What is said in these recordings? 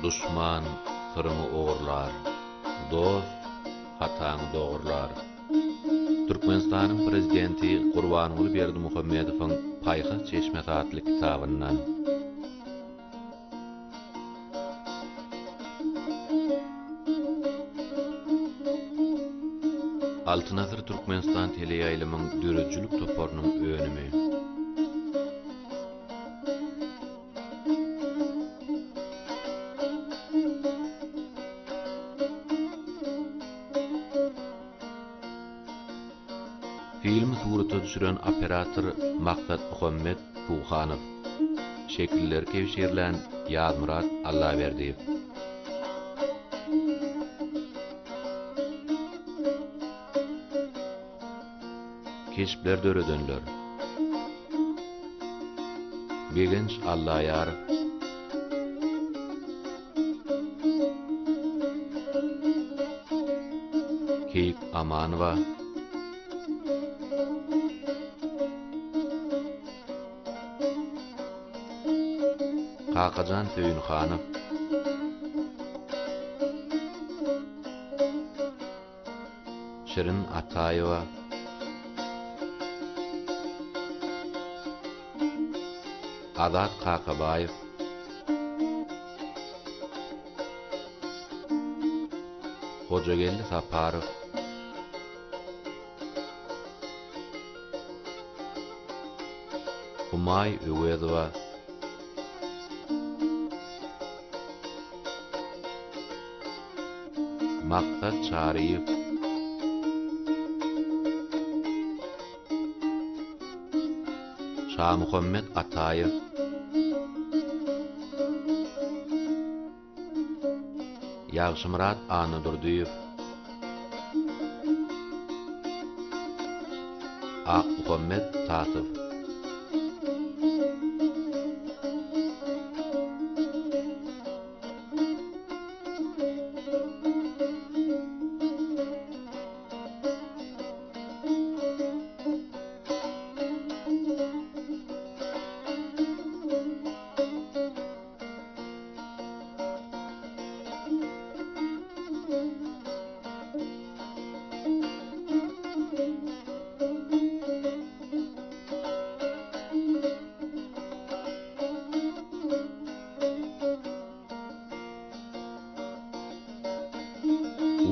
Duşman syryňy ogurlar, dost hataňy dogurlar. Türkmenistanyň Prezidenti Gurbanguly Berdimuhamedowyň Paýhas çeşmesi atly kitabyndan. Altyn asyr Türkmenistan teleýaýlymyň döredijilik toparynyň önümi. Filmi surata düşüren operator Maksatmuhammet Suhanow. Şekilleri kebşirlän Ýazmyrat Allaberdiýew. Keşpler döredenler, Begenç Allaýarow, Keýik Amanowa, Kakajan Söýünhanow, Şirin Ataýewa, Azat Kakabaýew, Hojageldi Saparow, Humaý Öwezowa, Maksat Çaryýew. Şamuhammet Ataýew. Ýagşymyrat Annadurdyýew. Akmuhammet Tatow.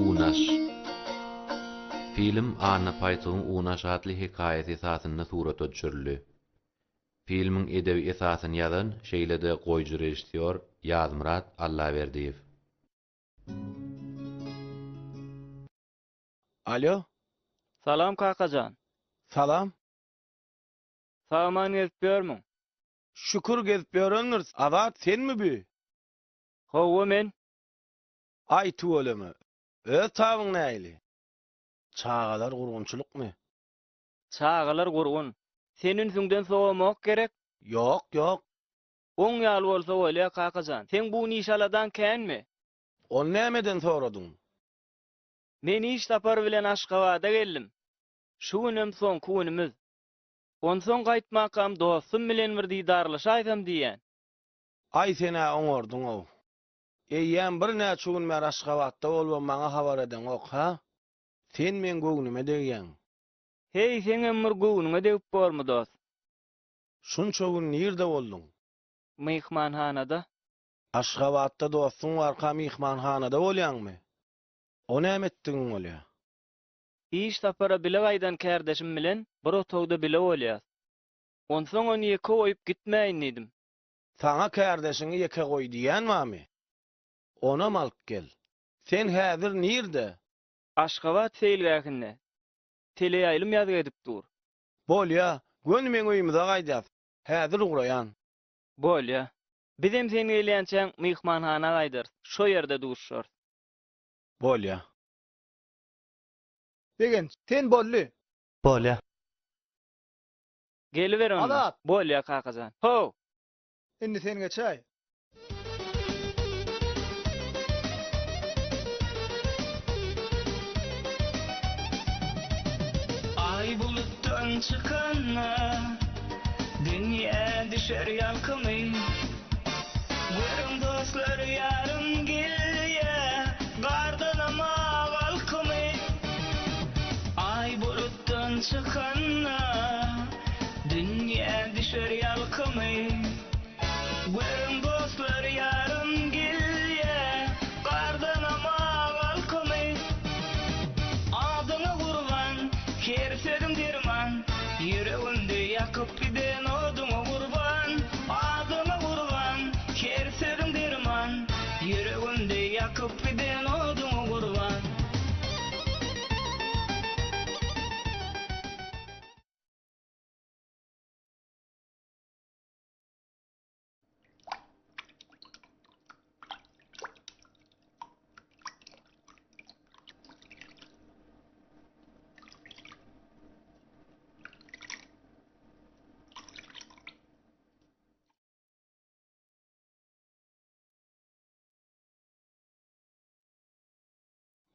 Unaş. Film Anna Paýtygyň Unaş atly hekaýasy esasynda surata düşürildi. Filmiň edebi esasyny ýazan, şeýle-de goýujy režissýor Ýazmyrat Allaberdiýew. Alýo. Salam Kakajan. Salam. Sag-aman gezip ýörmüň? Şükür gezip ýörendiris. Azat senmi bü? Hawa men. Aý tüweleme. Öz tabyň nähili? Çagalar gurgunçylykmy? Çagalar gurgun. Sen ünsüňden sowamok gerek? Ýok, ýok. Oň ýaly bolsa bolýa kakajan. Seň bu gün iş aladaň känmi? Ony nämeden soradyň? Men iş sapary bilen Aşgabada geldim. Şu günem soňky günümiz. Onsoň gaýtmakam dostum bilen bir didarlaşaýsam diýýän. Aý sen-ä oňardyň-ow. Eýýäm birnäçe gün bäri Aşgabatda bolubam maňa habar edeňok, hä? Sen meň göwnüme degýäň. Heý, seňem bir göwnüňe degip bormy, dost? Şunça gün nirde bolduň? Myhmanhanada. Aşgabatda dostuň barka myhmanhanada bolýaňmy? O näme etdigiň bolýa? Iş sapara bile gaýdan kärdeşim bilen bir otagda bile bolýas. Onsoň ony ýeke goýup gitmäýin diýdim. Saňa kärdeşiňi ýeke goý diýýän barmy? Onam alyp gel. Sen häzir nirde? Aşgabat seýilgähinde. Teleýaýlym ýazgy edip dur. Bolýa, göni meň öýümize gaýdýas. Häzir ugraýan. Bolýa. Bizem sen gelýänçäň myhmanhana gaýdarys. Şo ýerde duşuşarys. Bolýa. Begenç, sen boldy. Bolýa. Geliber onda. Azat! Bolýa kakajan. How! Indi sen geçäý. Aý bulutdan çykanda, Dünýä düşer ýalkymy. Görüň dostlar ýarymy. Dünýä düşer ýalkymy. Görüň dostlar ýarym gelýä, Gardanam ak alkymy. Adyňa gurban, her sözüň derman, Ýüregimde ýakyp giden oduňa gurban. Adyňa gurban, her sözüň derman, Ýüregimde ýakyp giden oduňa gurban.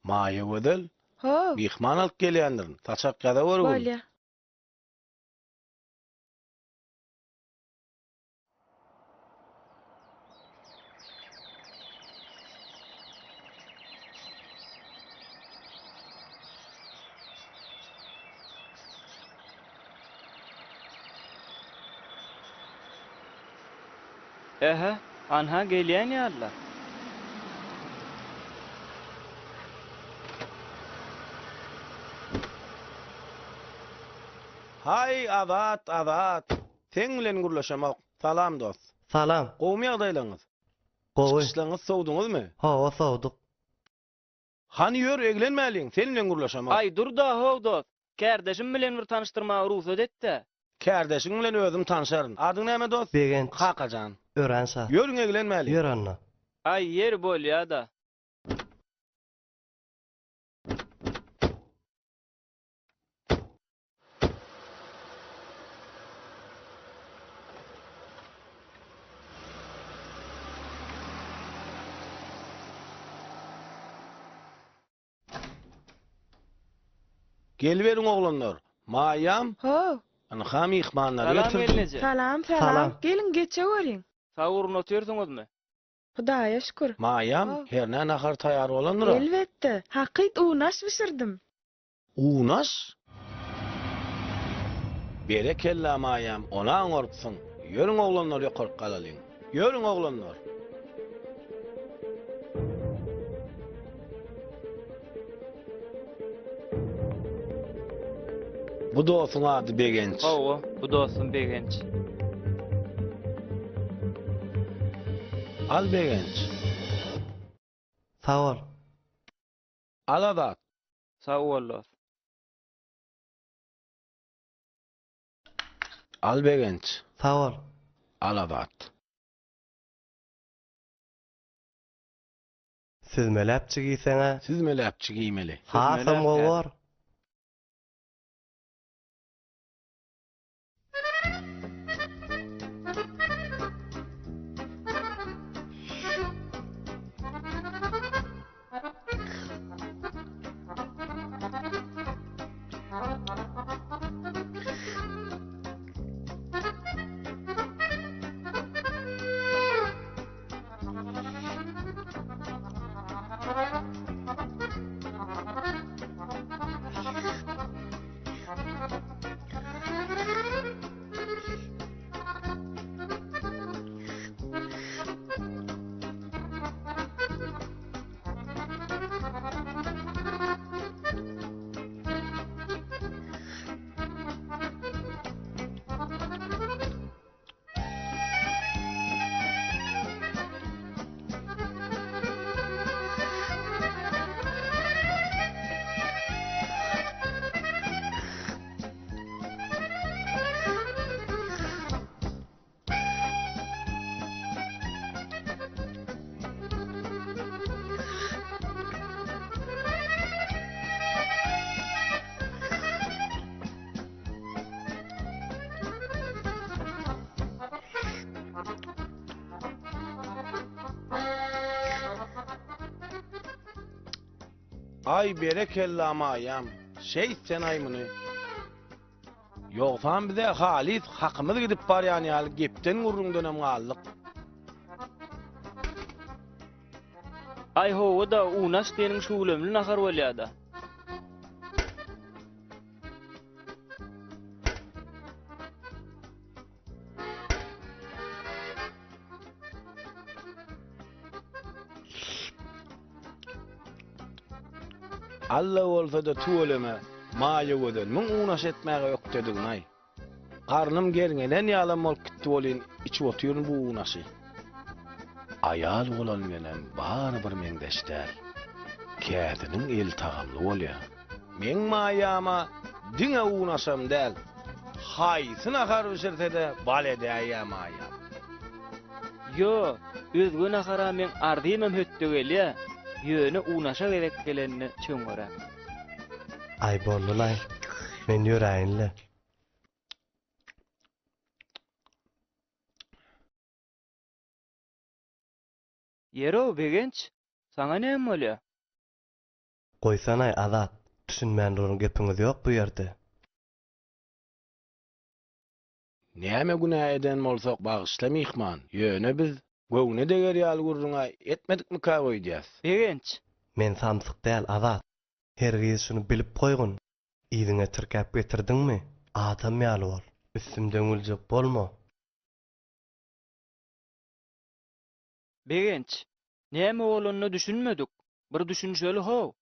Maýagözel, Ho, myhman alyp gelýändirin. Saçak ýazaweri gül. bolýa. Ähä, anha gelýän ýaly-la. Haý, Azat, Azat! Seň bilen gürleşemok. Salam, dost. Salam. Gowumy ýagdaýlaryňyz? Gowy. Çykyşlaryňyzy sowduňyzmy? Hawa, sowduk. Hany ýör, eglenmäliň, sen bilen gürleşemok. Aý, dur-da, how dost. Kärdeşim bilen bir tanyşdyrmaga rugsat et-dä. Kärdeşiň bilen özüm tanşaryn. Adyň näme dost? Begenç. Kakajan. Örän şat. Ýörüň eglenmäliň. Ýör onda. Aý, ýeri bolýa-da. Geliberiň oglanlar. Maýam. How. Ynha myhmanlary Salam getirdim. gelneje. Salam, salam. Salam. Geliň geçeweriň. Sag urun otyrsyňyzmy? Hudaýa şükür. Maýam, How. hernä nahar taýýar bolandyr-a? Elbetde. Hakyt unaş bişirdim. Unaş? Berekella Maýam, ony aňarypsyň. Ýörüň oglanlar ýokaryk galalyň. Ýörüň oglanlar. Bu dostuň ady Begenç. Hawa, bu dostum Begenç. Al Begenç. Sag bol. Al Azat. Sag bol dost. Al Begenç. Sag bol. Al Azat. Süzmeläpçik iýseň-ä. Süzmeläpçik iýmeli. Hasam gowy bor. Aý berekella Maýam, şeýtsen-aý muny. Ýogsam bize halys hakymyz gidip barýan ýaly gepden gürrüňdenem galdyk. Aý hawa-da, unaş diýeniň şüwlemli nahar bolýa-da. Alla bolsa-da tüweleme, Maýagözelmiň unaş etmäge ökdedigini-aý. Garnym gerňelen ýalam bolup gitdi welin, içip otyryn bu unaşy. Aýal bolan bilenem bary bir meňzeş däl. Käsiniň eli tagamly bolýar. Meň Maýama diňe unaşam däl, haýsy nahar bişirse-de bal edäýýär Maýam. Ýo, özge nahara meň arzymam hötde gelýä, ýöne unaşa gezek gelende çöňňeräk. Aý boldy-laý, men ýöräýin-le. Ýer-ow, Begenç, saňa näme bolýa? Goýsanaý, Azat, düşünmän duran gepiňiz ýok bu ýerde. Näme günä eden bolsak bagyşla myhman, ýöne biz göwne deger ýaly gürrüň-ä etmedikmikä öýdýäs. Begenç! Men samsyk däl, Azat. Hergiz şuny bilip goýgun, yzyňa tirkäp getirdiňmi, adam ýaly bol. Üstümden güljek bolma. Begenç, näme bolanyna düşünmedik, bir düşünişeli how.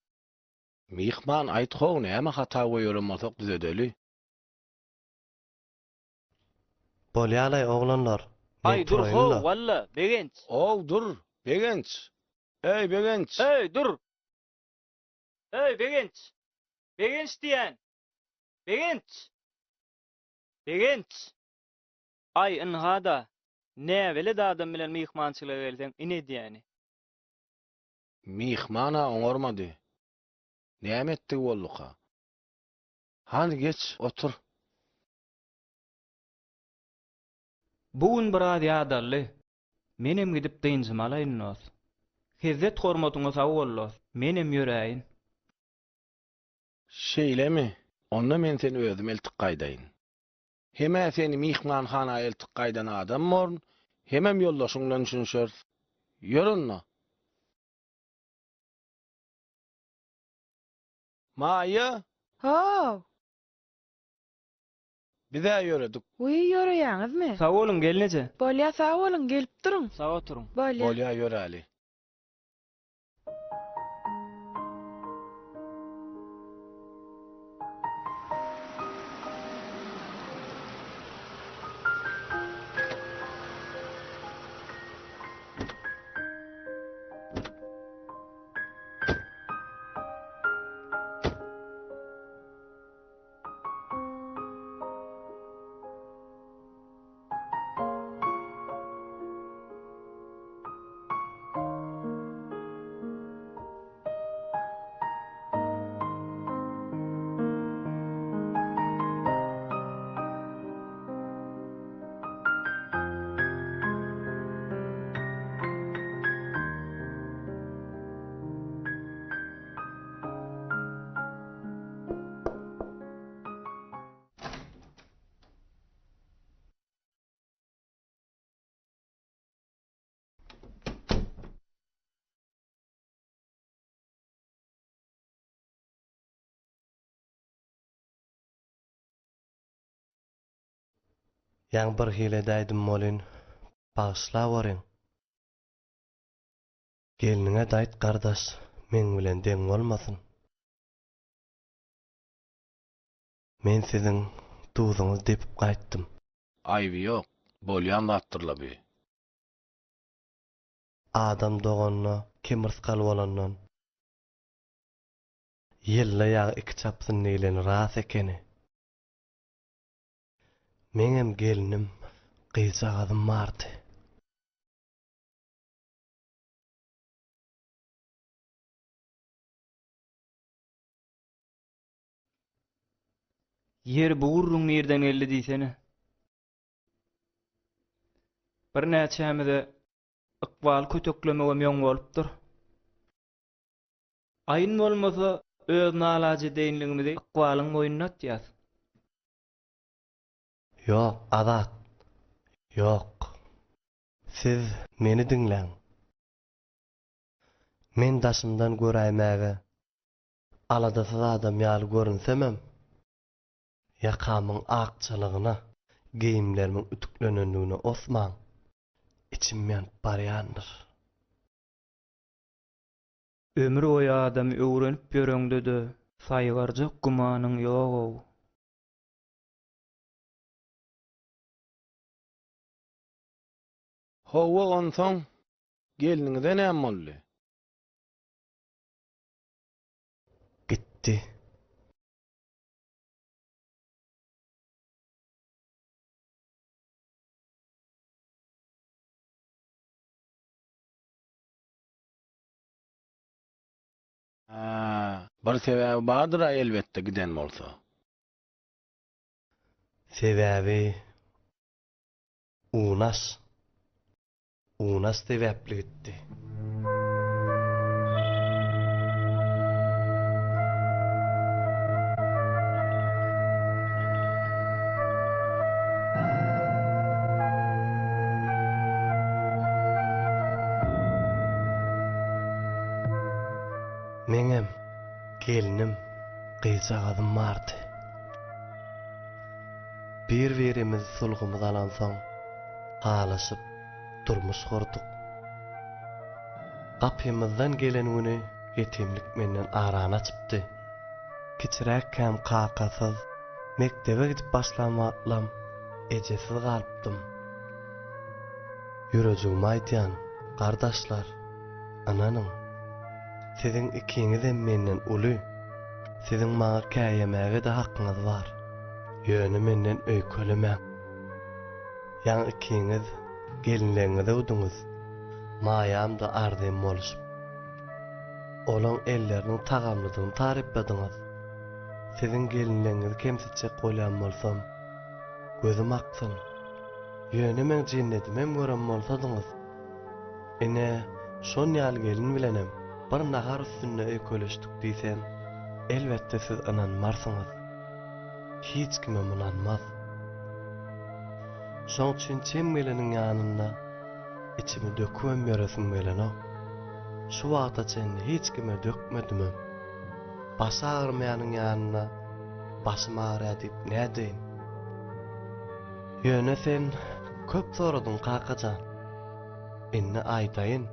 Myhman aýt how näme hata goýberen bolsak düzedeli. Bolýalaý oglanlar, men Aý dur how, turaýyn-la. walla, Begenç. Ow dur, Begenç. Eý Begenç. Eý dur. Eý Begenç. Begenç diýýän. Begenç. Begenç. Aý, ynha-da, näbelet adam bilen myhmançylyga gelseň, ine edýäni. Myhman-a oňarmady. Näme etdigi bolduka? Hany, geç, otur. Bu gün biraz ýadaldy. Menem gidip dynjymy alaýyn, dost. Hezzet-hormatyňa sag bol, dost. Menem ýöräýin. Şeýlemi? Onda men seni özüm eltip gaýdaýyn. Hem-ä seni myhmanhana eltip gaýdan adam borun, hemem ýoldaşyň bilen düşünişeris. Ýör onda. Maýa! How! Biz-ä ýöredik. Wiý, ýöreýäňizmi? Sag boluň, gelneje. Bolýa, sag boluň, gelip duruň. Sag oturyň. Bolýa. Bolýa, ýöräli. Ýaňy birhili edäýdim welin, bagyşlaweriň. Gelniňe-de aýt gardaş, meň bilen deň bolmasyn. Men siziň duzuňyzy depip gaýtdym. Aýby ýok, bolýan zatdyrla bi. Adam doganda kemyrsgal bolandan, ýylda ýagy iki çapsyn diýleni ras ekeni. Meňem gelnim, gyzjagazym bardy. Ýeri bu gürrüň nirden geldi diýsene. Birnäçämize ykbaly köteklemegem ýoň bolupdyr. Aýyn bolmasa öz nalajedeýinligimizi ykbalyň boýnuna atýas. Ýok, Azat, ýok. Siz meni diňläň. Men daşymdan göräýmäge Aladasyz adam ýaly görünsemem, ýakamyň akjalygyna, geýimlerimiň ütüklenenligine osmaň, içim ýanyp barýandyr. Ömür boýy adamy öwrenip ýöreňde-de saýgarjak gümanyň ýog-ow. Hawa, onsoň gelniňize näme boldy? Gitdi. Hä, bir sebäbi bardyr-a elbetde giden bolsa. Sebäbi Unaş. Unaş sebäpli gitdi. Meňem gelnim, gyzjagazym bardy. Bir-birimizi sulhumyz alansoň, halaşyp durmuş gurduk. Gapymyzdan gelen güni ýetimlik menden arany açypdy. Kiçiräkkäm kakasyz, mekdebe gidip başlan wagtlam ejesiz galypdym. Ýürejigime aýdýan, gardaşlar, ynanyň, siziň ikiňizem menden uly, siziň maňa käýemäge-de hakyňyz bar. Ýöne menden öýkelemäň. Ýaňy ikiňiz gelinlegiňizi öwdüňiz, Maýam-da Arzym boluşyp. Olaň elleriniň tagamlydygyny tarypladyňyz. Siziň gelinlegiňizi kemsitjek bolýan bolsam, gözüm aksyn. Ýöne meň jennedimem gören bolsadyňyz. Ine, şon ýaly gelin bilenem bir nahar üstünde öýkeleşdik diýsem, elbetde siz ynanmarsyňyz. Hiç kimem ynanmaz. Şoň üçin çem geleniň ýanynda içimi dökübem ýöresim gelenok. Şu wagta çenli hiç kime dökmedimem. Başy agyrmaýanyň ýanynda başym agyrýar diýip nädeýin? Ýöne sen köp soradyň kakajan. Indi aýdaýyn.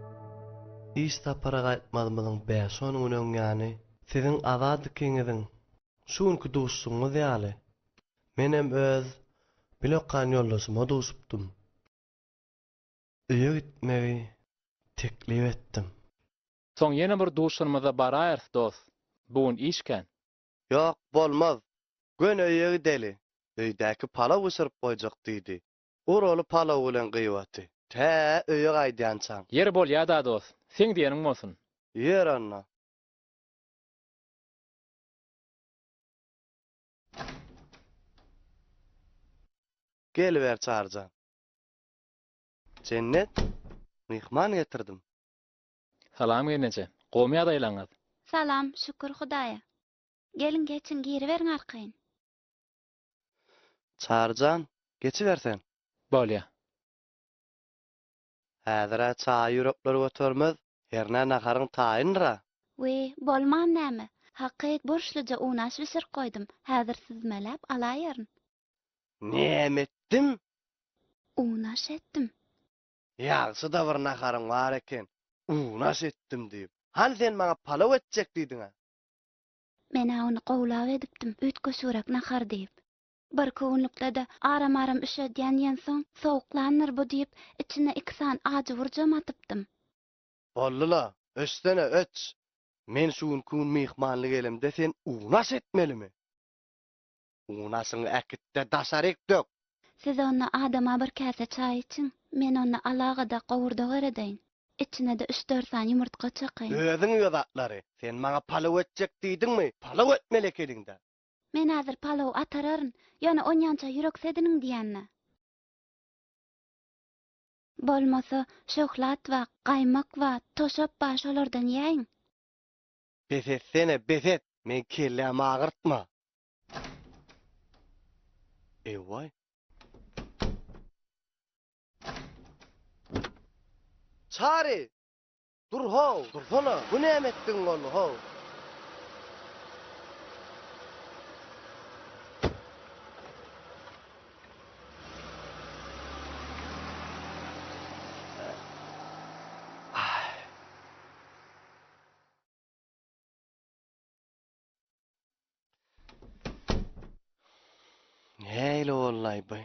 Iş sapara gaýtmazymyzyň bäş-on gün öň ýany siziň Azat ikiňiziň şu günki duşuşygyňyz ýaly, menem öz bilokan ýoldaşyma duşupdym. Öýe gitmegi teklip etdim. Soň ýene bir duşanymyzda baraýarys, dost. Bu gün iş kän. Ýok, bolmaz. Göni öýe gideli. Öýdäki palaw bişirip goýjak diýdi. Uraly palaw bilen gyýbaty. Tä öýe gaýdýançaň. Ýeri bolýa-da, dost. Seň diýeniň bolsun. Ýör onda. Geliber Çaryjan. Jennet, myhman getirdim. Salam gelneje. Gowmy ýagdaýlaňyz? Salam, şükür Hudaýa. Geliň geçiň giriberiň arkaýyn. Çaryjan, geçiber sen. Bolýa. Häzir-ä çaýy ýürekler götermez, hernä naharyň taýyndyr-a. Wiý, bolman näme. Hakyt burçluja unaş bişirip goýdum, häzir süzmeläp alaýaryn. Näme etdiň? Unaş etdim. Ýagşy-da bir naharyň bar eken, unaş etdim diýip. Hany sen maňa palaw etjek diýdiň-ä? Men-ä ony gowlap edipdim, üýtgeşigräk nahar diýip. Birki günlükde-de aram-aram üşedýän diýensoň, sowuklandyr bu diýip, içine iki sany ajy burjam atypdym. Boldy-la, öçsene, öç! Men şu günki gün myhmanly gelemde sen unaş etmelimi? Unaşyňy äkit-de daşaryk dök! Siz onda adama bir käse çaý içiň, men onda alagada gowurdak eredeýin. Içine-de üç-dört sany ýumurtga çakaýyn. Özüň iý o zatlary. Sen maňa palaw etjek diýdiňmi, palaw etmeli ekeniň-dä. Men häzir palaw atararyn, ýöne onýança ýürek sediniň diýende. Bolmasa, şöhlat bar, gaýmak bar, toşap bar, şolardan iýäýiň. Bes etsene, bes et! Meň kellämi agyrtma! Ewaý. Çary! Dur how, dursana! Bu näme etdigiň boldy how? Nähili boldy-aý bu?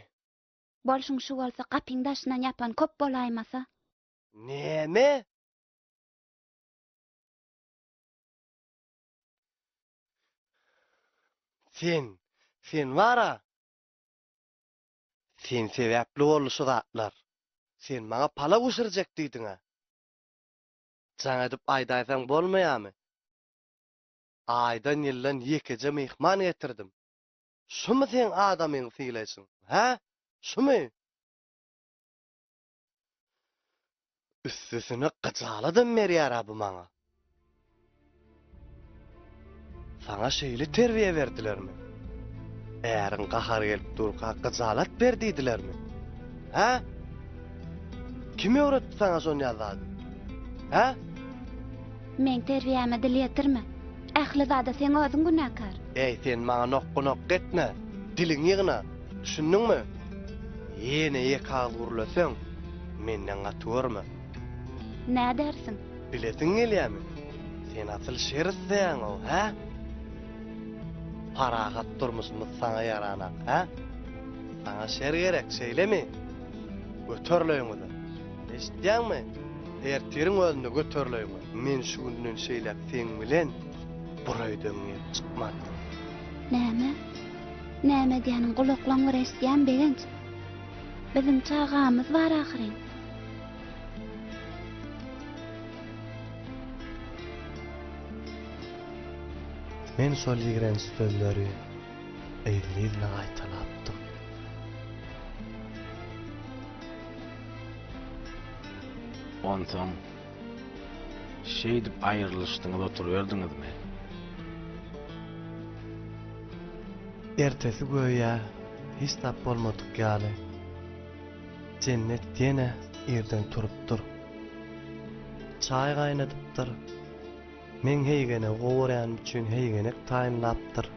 Bolşuň şu bolsa gapyň daşyndan ýapan köp bolaýmasa. Näme? Sen, sen bar-a! Sen sebäpli boldy şu zatlar. Sen maňa palaw bişirjek diýdiň-ä. Jaň edip aýdaýsaň bolmaýamy? Aýdan-ýyldan ýekeje myhman getirdim. Şumy seň adamyňy sylaýşyň, hä? Şumy? Üstesine gyjaladam berýär-ä bu maňa. Saňa şeýle terbiýe berdilermi? Äriň gahary gelip durka gyjalat ber diýdilermi? Hä? Kim öwretdi saňa şon ýaly zady? Hä? Meň terbiýäme dil ýetirme. Ähli zada seň özüň günäkär. Eý, sen maňa nokga-nokga etme. Diliňi ýygna. Düşündiňmi? Ýene ýeke agyz gürleseň, menden gaty görme. Nädersiň? Bilesiň gelýämi? Sen asyl şer isleýäň-ow, hä? Parahat durmuşymyz saňa ýaranak, hä? Saňa şer gerek, şeýlemi? Göteril öýüňize. Eşidýäňmi? Ertiriň özünde göteril öýüňe. Men şu günden şeýläk seň bilen bir öýden girip çykman. Näme? Näme edýäniň gulaklaň bir eşidýän Begenç. Biziň çagamyz bar ahyryn. Men şol ýigrenç sözleri yzly-yzyna gaýtalapdym. Onsoň şeýdip aýrylyşdyňyz oturyberdiňizmi? Ertesi göýä hiç zat bolmadyk ýaly, Jennet ýene irden turupdyr. Çaý gaýnadypdyr. Meň heýgenegi gowurýanym üçin heýgenek taýynlapdyr.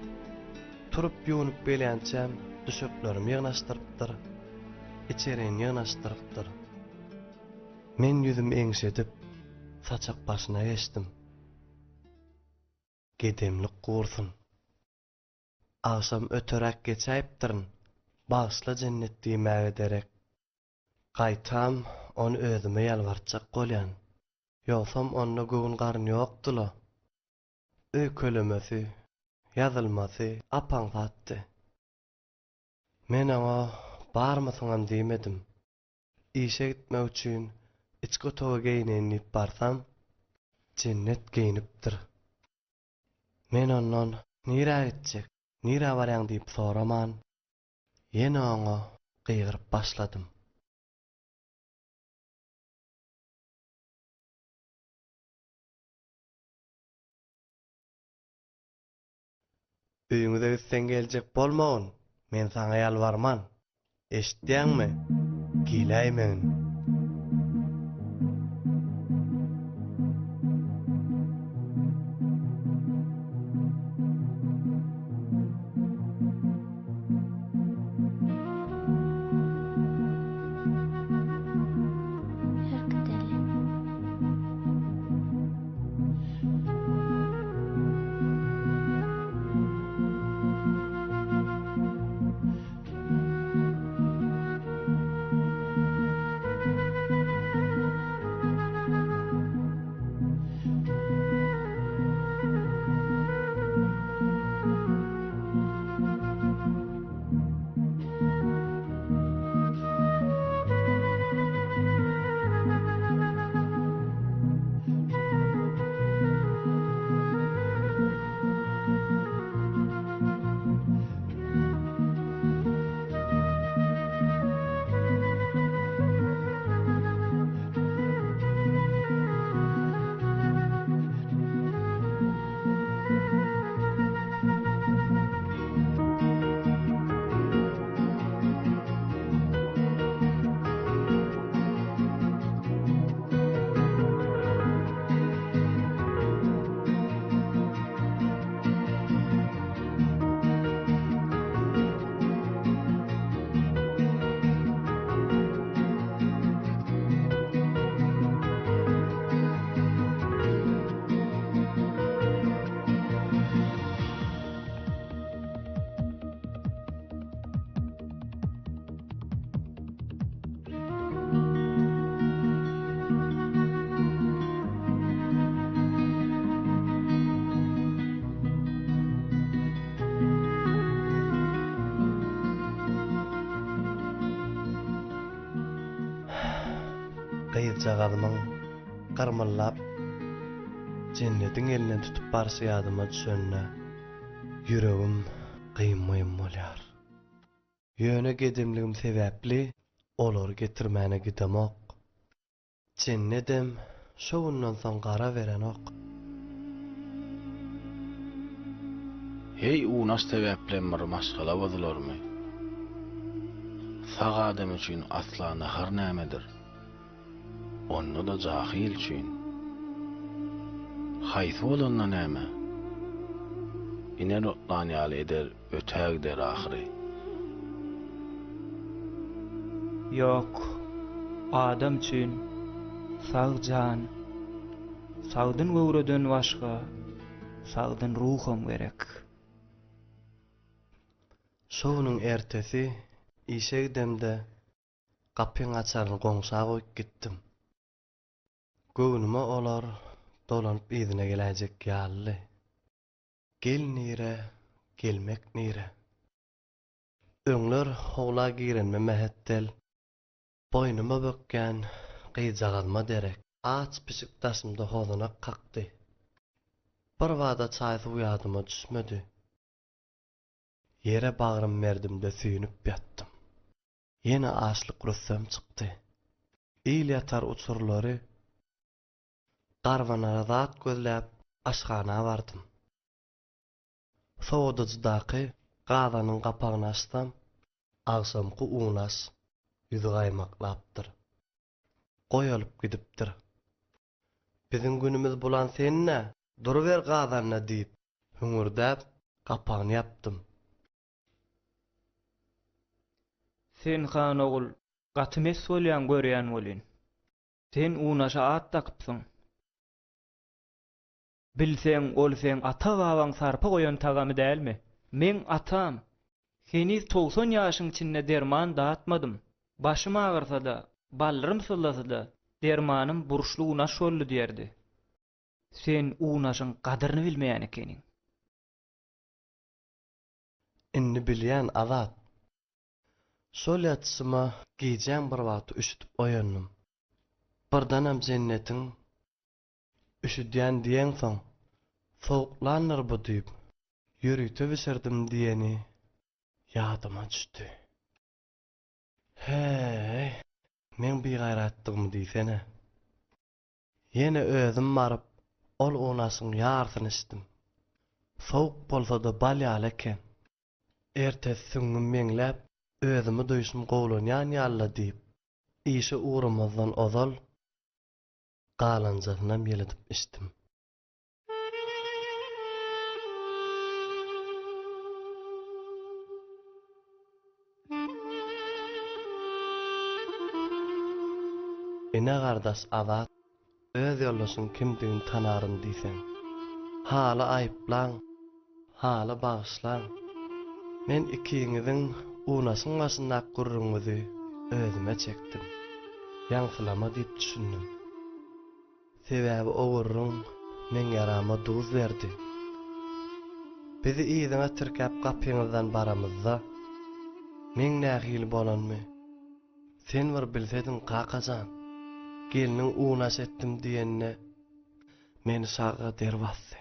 Turup ýuwnup gelýänçäm düşeklerimi ýygnaşdyrypdyr. Içerini ýygnaşdyrypdyr. Men ýüzümi eňşedip, saçak başyna geçdim. Gedemlik gursun. Agşam öteräk geçäýipdirin, bagyşla Jennet diýmäge derek, gaýtam ony özüme ýalbartjak bolýan. Ýogsam onda göwün-garyn ýokdy-la. Öýkelemesi, ýazylmasy ap-aňsatdy. Men oňa barmysyňam diýmedim. Işe gitmek üçin içki otaga geýineýin diýip barsam, Jennet geýnipdir. Men ondan nirä gitjek, nirä barýaň diýip soraman, ýene oňa gygyryp başladym. Öýüňize gitseň geljek bolmagyn, men saňa ýalbarman. Eşitýäňmi? Geläýmegin. Ýör gideli. Gyzjagazymyň gyrmyldap Jennediň elinden tutup barşy ýadyma düşende, ýüregim gyýym-gyýym bolýar. Ýöne gedemligim sebäpli olary getirmäne gidemok. Jennedem şo günden soň gara berenok. Heý unaş sebäplem bir maşgala bozularmy? Sag adam üçin asla nahar nämedir? Onda-da jahyl üçin. Haýsy bolanda näme? Iner otlan ýaly eder ötägider ahyry. Ýok, adam üçin sag jan, sagdyn göwreden başga sagdyn ruham gerek. Şo günüň ertesi işe gidemde gapyň açaryny goňşa goýup gitdim. Göwnüme olar dolanyp yzyna geläýjek ýalydy. Gel nire, gelmek nire. Öňler howla girenime mähetdel, boýnuma bökýän gyzjagazyma derek, aç pişik daşymda hozanak kakdy. Birbada çaý-suw ýadyma düşmedi. Ýere bagrym berdim-de süýnüp ýatdym. Ýene açlyk rüstem çykdy. Il ýatar uçurlary Garbanara zat gözläp aşhana bardym. Sowadyjydaky gazanyň gapagyny açsam, agşamky unaş ýüzi gaýmaklapdyr. Goýalyp gidipdir. Biziň günümiz bulan sen-dä, duruber gazanda diýip, hüňürdäp, gapagyny ýapdym. Sen han ogul, gaty mes bolýaň görýän welin. Sen unaşa at dakypsyň. Bilseň, ol seň ata-babaň sarpa goýan tagamy dälmi? Meň atam, Heniz 90 ýaşyň içinde derman datmadym. Başym agyrsa-da, baldyrym syzlasa-da, dermanym burçly unaş boldy diýerdi. Sen unaşyň gadyryny bilmeýän ekeniň. Indi bilýän, Azat. Şol ýatyşyma gijäň bir wagty üşüdip oýandym. Birdenem Jennetiň Üşüdýän diýeňsoň, sowuklandyr bu diýip, ýörite bişirdim diýeni ýadyma düşdi. He-eý, meň bigaýratdygymy diýsene. Ýene özüm baryp, ol unaşyň ýarysyny içdim. Sowuk bolsa-da bal ýaly eken. Ertesi süňňüm meňläp, özümi duýşum gowulanýan ýaly-la diýip, işe ugramazdan ozal, galanjasynam ýylydyp içdim. Ine gardaş Azat, öz ýoldaşyň kimdigini tanaryn diýseň. Haly aýyplaň, haly bagyşlaň. Men ikiňiziň unaşyň başyndaky gürrüňiňizi özüme çekdim. Ýaňsylama diýip düşündim. Sebäbi o gürrüň meň ýarama duz berdi. Bizi yzyňa tirkäp gapyňyzdan baramyzda, meň nähili bolanymy sen bir bilsediň kaka jan. Gelniň unaş etdim diýenine meni şagga der basdy.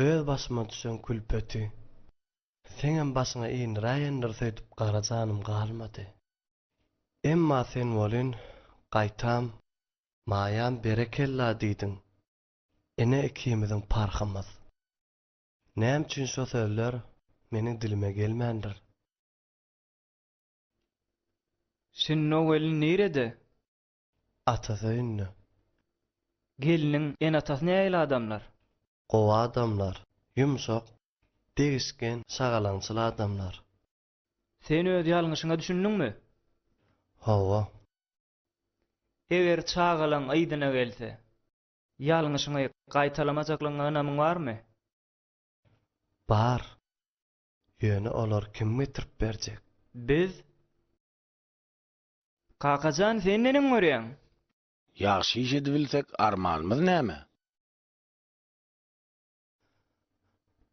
Öz başyma düşen külpeti seňem başyňa indiräýendir söýdüp gara janym galmady. Emma sen welin gaýtam Maýam berekella diýdiň. Ine ikimiziň parhymyz. Näme üçin şo sözler meniň dilime gelmändir? Şindi o gelin nirede? Atasy öýünde. Gelniň ene-atasy nähili adamlar? Gowy adamlar. Ýumşak, degişgen, şagalaňçyl adamlar. Sen öz ýalňyşyňa düşündiňmi? Hawa. Eger çagalaň yzyna gelse, ýalňyşyňy gaýtalamajaklygyňa ynamyň barmy? Bar. Ýöne olary kim getirip berjek? Biz. Kakajan, sen neneň görýäň? Ýagşy iş edibilsek armanymyz näme?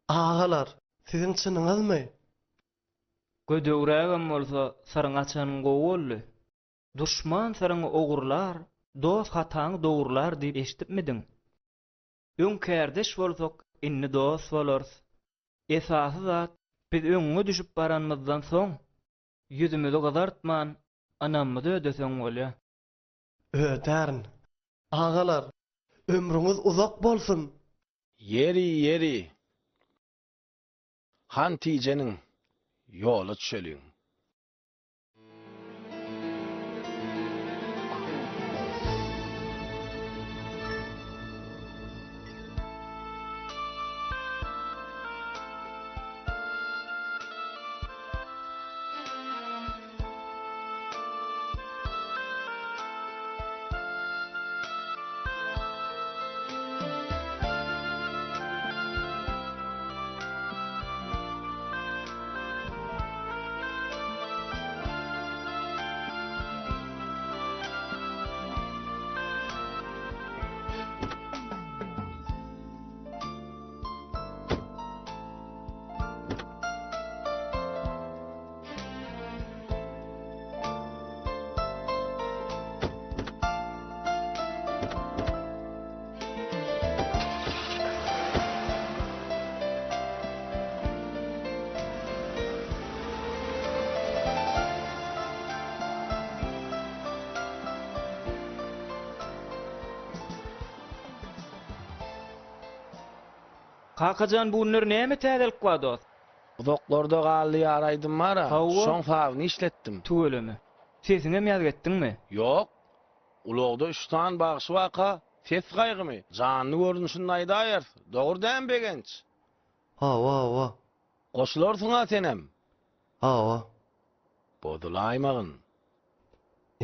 Agalar, siziň çynyňyzmy? Gödegrägem bolsa, syryňy açanyň gowy boldy. Duşman syryňy ogurlar, dost hataňy dogrular diýip eşidipmidiň? Öň kärdeş bolsak, indi dost bolarys. Esasy zat, biz öňüňe düşüp baranymyzdan soň, ýüzümizi gyzartman, ynamymyzy ödeseň bolýa. Ödärin. Agalar, ömrüňiz uzak bolsun! Ýeri, ýeri. Han tijeniň, ýola düşeliň. Kakajan bu günler näme täzelik bar dost? Uzaklarda galdy ýar aýdym bar-a, Hawa. şoň sazyny işletdim. Tüweleme. Sesiňem ýazgy etdiňmi? Ýok. Ulagda üç sany bagşy barka, ses gaýgymy, janly görnüşinde aýdaýarys. Dogry dämi Begenç? Hawa, hawa. Goşularsyň-a senem? Hawa. Bozulaýmagyn.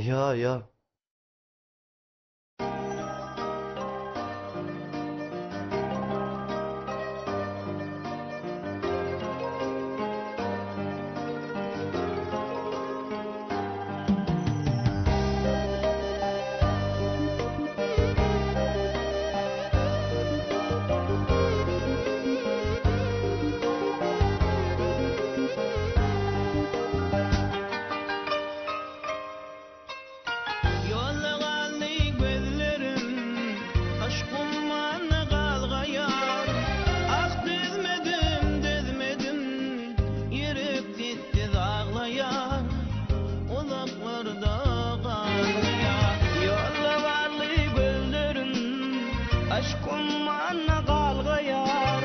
Ýa, ýa. Ýolda galdy gözlerim, Yşk ummanyna galgaýar. Ah, dözmedim, dözmedim, Ýürek sessiz aglaýar. Uzaklarda galýar. Ýolda galdy gözlerim, Yşk ummanyna galgaýar.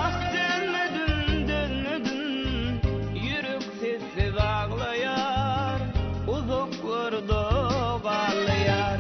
Ah, dözmedim, dözmedim, Ýürek sessiz aglaýar, Uzaklarda galýar.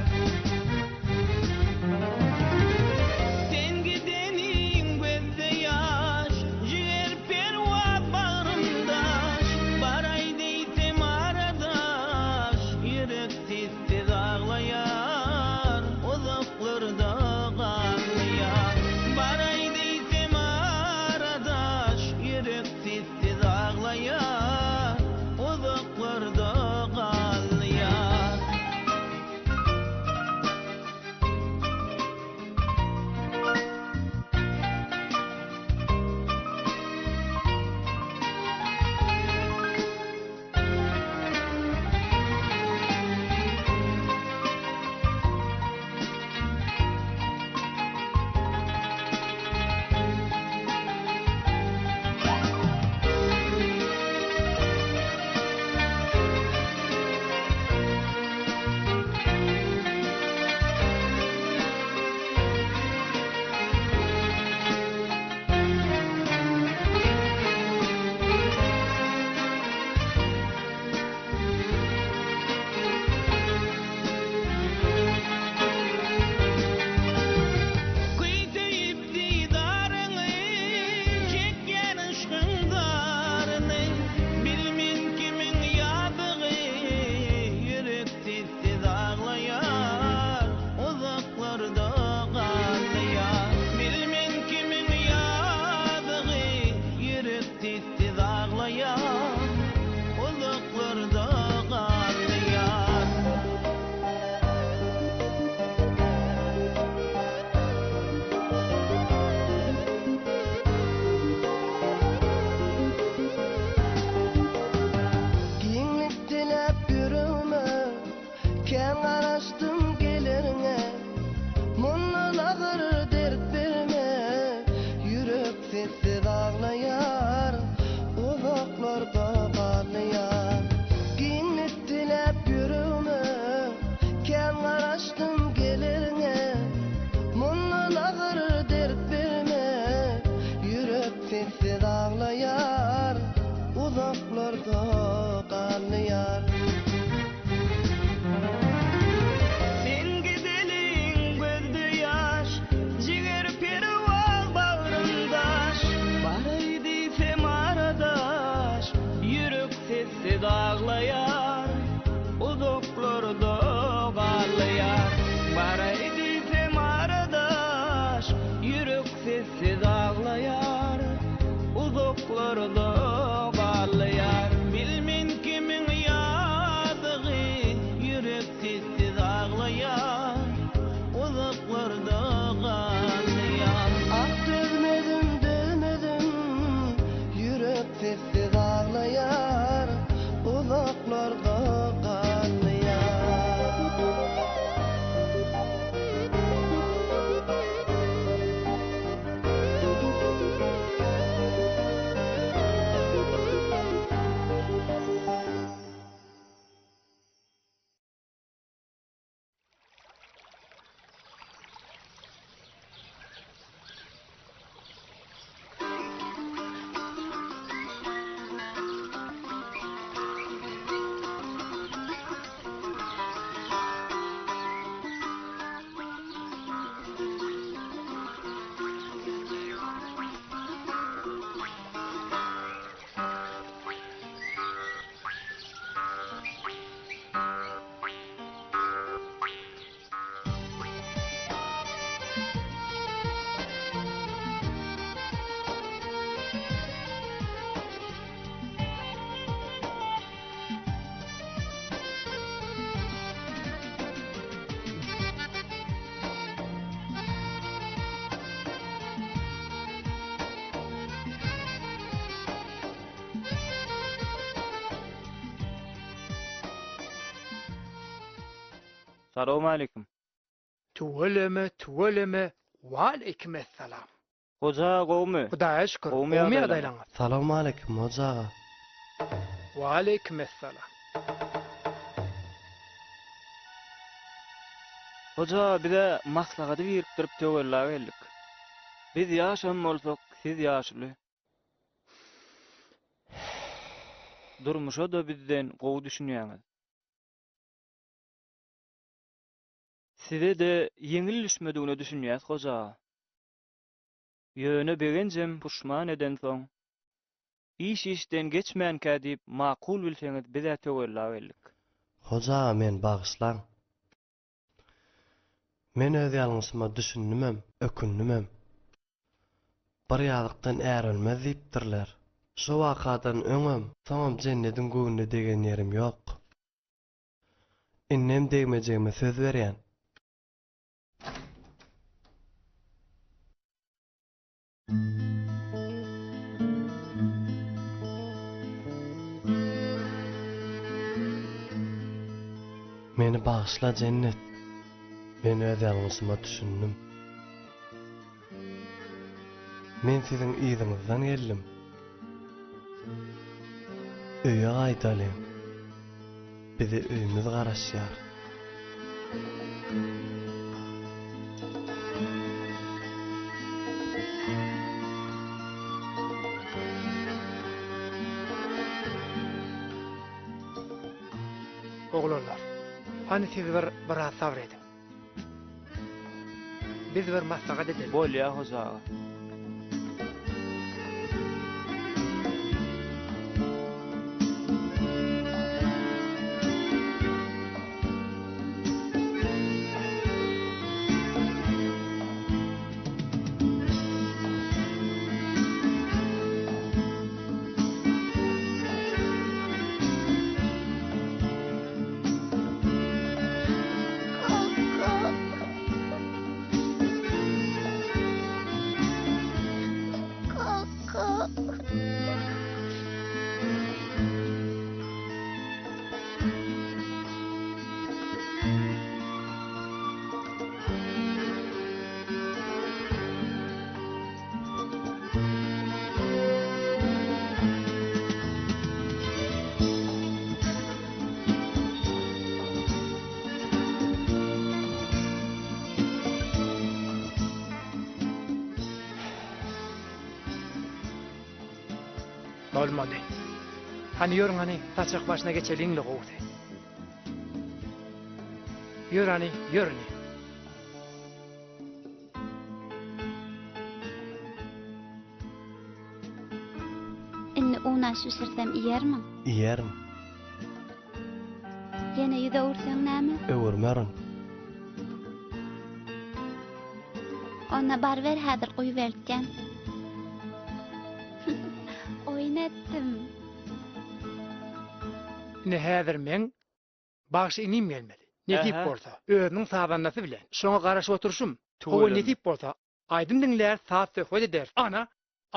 Sen gideniň gözde ýaş, Jiger perwaz bagrym daş. Baraý diýsem aradaş, Ýürek sessiz aglaýar, Uzaklarda galýar. Baraý diýsem aradaş, Ýürek Sessiz aglaýar, uzaklarda galýar. Kän garaşdym geleriňe, Mundan agyr dert berme. Ýürek sessiz aglaýar, Uzaklarda galýar. Giňlik diläp ýüregime, Kän garaşdym geleriňe, Mundan agyr dert berme. Ýürek sessiz aglaýar, Uzaklarda galýar. Sen gideliň gözde ýaş, Jiger perwaz bagrym daş. Baraý diýsem aradaş, Ýürek sessiz aglaýar, Uzaklarda galýar. Baraý diýsem aradaş, Ýürek sessiz aglaýar, Uzaklarda galýar. Bilmen kimiň ýazygy, Ýürek sessiz aglaýar, Uzaklarda galýar. Ah dözmedim, dözmedim, Ýürek sessiz aglaýar, Uzaklarda galýar. Salowmaleýkim. Tüweleme, tüweleme, waleýkimessalam. Hoja aga gowumy? Hudaýa şükür, Gowumy gowumy ýagdaýlaryňyz? ýagdaýlaryňyz? Salowmaleýkim Hoja aga. Waleýkimessalam. Hoja aga bize maslahady birikdirip töwella geldik. Biz ýaşam bolsak, siz ýaşuly. Durmuşa-da bizden gowy düşünýäňiz. Size-de ýeňil düşmedigine düşünýäs hoja aga. Ýöne Begenjem puşman edensoň, iş işden geçmänkä diýip makul bilseňiz biz-ä töwella geldik. Hoja aga meni bagyşlaň. Men öz ýalňyşyma düşündimem, ökündimem. Bir ýazykdan är ölmez diýipdirler. Şo wakadan öňem, soňam Jennediň göwnüne degen ýerim ýok. Indem degmejegime söz berýän. Meni bagyşla Jennet. Men öz ýalňyşyma düşündim. Men siziň yzyňyzdan geldim. Öýe gaýdalyň. Bize öýümiz garaşýar. Oglanlar, hany siz bir biraz sabyr ediň. Biz bir maslahat edeliň. Bolýa hoja aga. Kaka. Bolmady. Hany ýörüň hany saçak başyna geçeliň-le gowusy. Ýör hany, ýör indi. Indi unaş bişirsem iýermiň? Iýerin. Ýene ýüz öwürseň näme? Öwürmerin. Onda baryber häzir guýubertýän. Oýun etdim. Ine häzir meň bagşy inim gelmeli. Nesip bolsa, özüniň sazandasy bilen. Şoňa garaşyp oturyşym. Hawa nesip bolsa, aýdym diňläris, saz-söhbet ederis. Ana,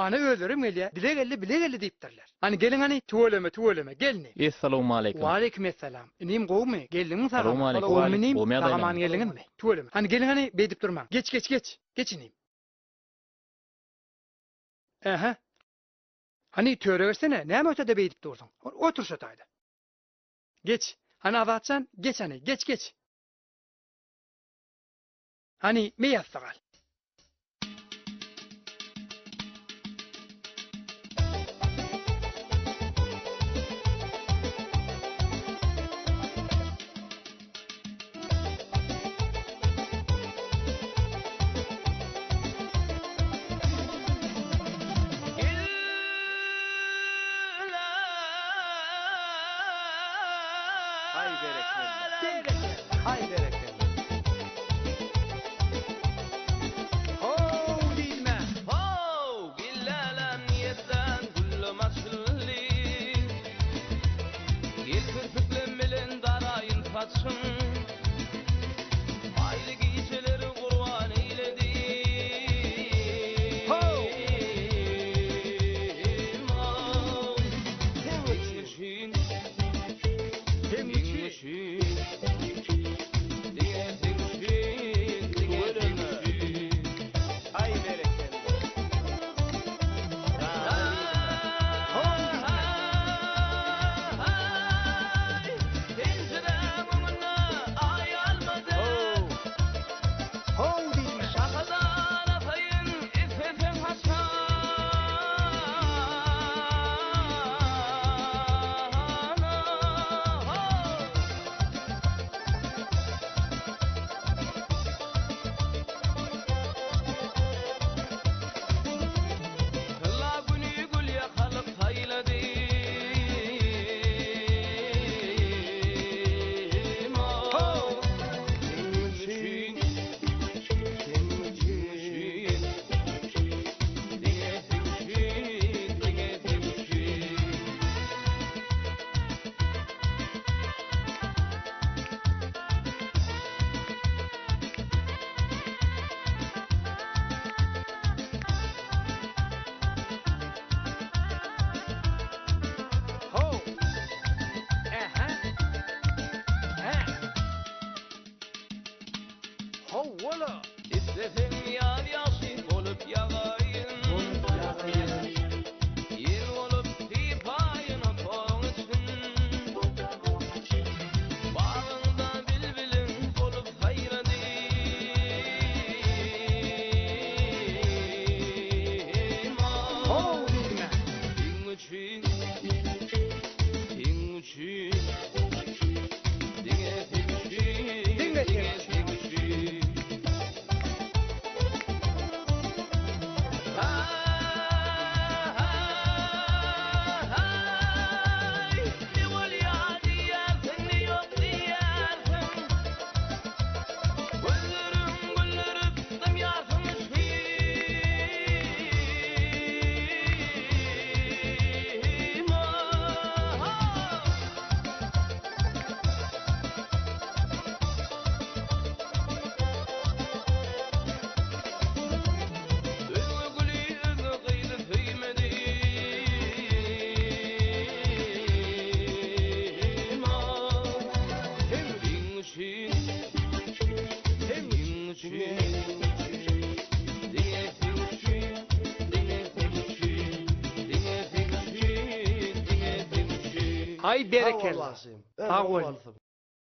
Ana özlerem gelýä, bize geldi, bile geldi diýipdirler. Hany geliň hany, tüweleme, tüweleme, gelni. Essalawmaleýkim. Waleýkim essalam. Inim gowumy? Geldiňmi sag aman? Salowmaleýkim. Gowumy inim? Gowumy Sag aman ýagdaýlaryňyz? geldiňizmi? Tüweleme. Hany geliň hany, beýdip durmaň. Geç, geç, geç. Geç inim. Ähä. Hany töre geçsene, näme ötede beýdip dursuň? Otur şo taýda. Geç. Hany Azatjan, geç hany, geç, geç. Hany, meý ýassyk al. Haý berekella. Berekella. Haý berekella. How diýme. How, gillälem niýetlän güllem açyldy. Gel kirpiklem bilen daraýyn saçyň. Aýly gijeleri gurban eýledim. How! Seň üçin. Seň üçin. Diňe seň üçin, diňe seň üçin. Aý berekella. Penjiräň öňünde aý almady. How diýme. Şahadan asaýyn isleseň haçan. Tylla güni gül ýakalyk saýlady. Seň üçin, seň üçin, diňe seň üçin, diňe seň üçin. How. Ähä. Hä. Howwala. Isleseň ýaz ýagşy bolup ýagaýyn. Ýel bolup sypaýyn otagyň için. Bagyňda bilbiliň bolup saýradym. How diýme. Seň üçin, seň üçin, diňe seň üçin, Diňe diňe seň seň üçin. Haý, ne bolýar diýýärsiň, ne ýok diýýärsiň. Gözleriň güldürip dymýarsyň yşgym. Özge güli, özge gyzy söýmedim. Seň üçin, seň üçin, diňe seň üçin, diňe seň üçin, diňe seň üçin, diňe seň üçin. Haý Sag bol berekella. bagşym. Sag Ömrüň bol. bolsun.